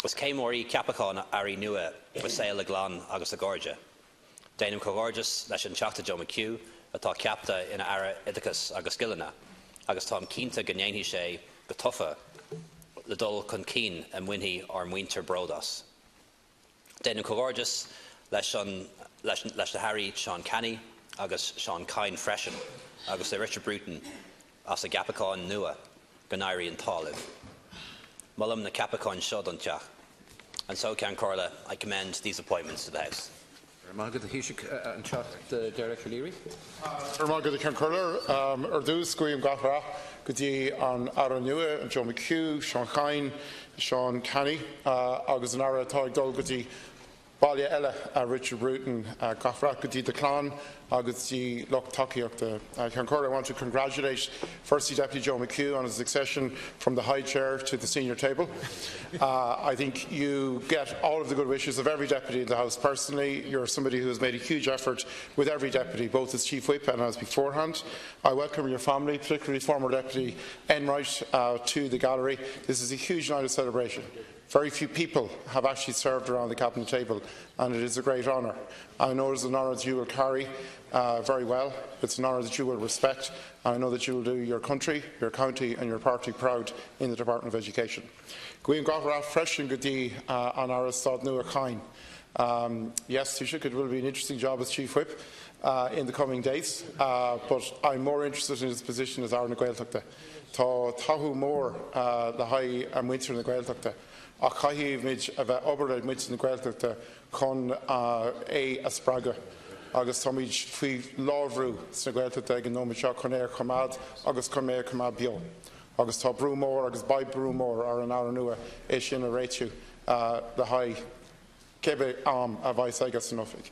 Is céim mhór í ceapachán airí nua i saol a gclann agus a gcairde. Déanaim comhghairdeas leis an Teachta Joe McHugh atá ceaptha ina Aire Oideachais agus Scileanna agus táim cinnte go ndéanfaidh sé go tofa le dul chun cinn a mbainfidh ár muintir bród as. Déanaim comhghairdeas leis an leis leis na hAirí Seán Canney agus Seán Kyne freisin agus le Richard Bruton as a gceapacháin nua go n-éirí an t-ádh libh. Molaim na ceapacháin seo don Teach. And so, Ceann Comhairle, I commend these appointments to the House. Maith agat, a Thaoisigh. An Teachta Derek O'Leary. Maith agat, a Cheann Comhairle. Ar dtús, guím gach rath go dtí an Aire nua, Joe McHugh, Seán Kyne, Seán Canney agus an Aire atá ag dul go dtí baile eile, Richard Bruton. Gach rath go dtí do chlann agus dtí lucht tacaíochta. Ceann Comhairle, I want to congratulate Firstly Deputy Joe McHugh on his accession from the high chair to the senior table. I think you get all of the good wishes of every deputy in the House personally. You're somebody who has made a huge effort with every deputy, both as Chief Whip and as beforehand. I welcome your family, particularly former Deputy Enright, to the gallery. This is a huge night of celebration. Very few people have actually served around the cabinet table, and it is a great honour. I know it is an honour that you will carry very well. It's an honour that you will respect, and I know that you will do your country, your county and your party proud in the Department of Education. Guím gach rath freisin go dtí an Aire Stáit nua Kyne. Yes, Taoiseach, it will be an interesting job as Chief Whip in the coming days, but I'm more interested in his position as Aire na Gaeltachta. Tá taithí mór le haghaidh muintir na Gaeltachta, ach caithfimid a bheith obair le muintir na Gaeltachta chun é a spreagadh. Agus táimid faoi lánbhrú sna Gaeltachta ag an nóiméad seo chun é a choimeád agus chun é a choimeád beo. Agus tá brú mór agus beidh brú mór ar an Aire nua é sin a réitiú le haghaidh cibé am a bheidh aige san oifig.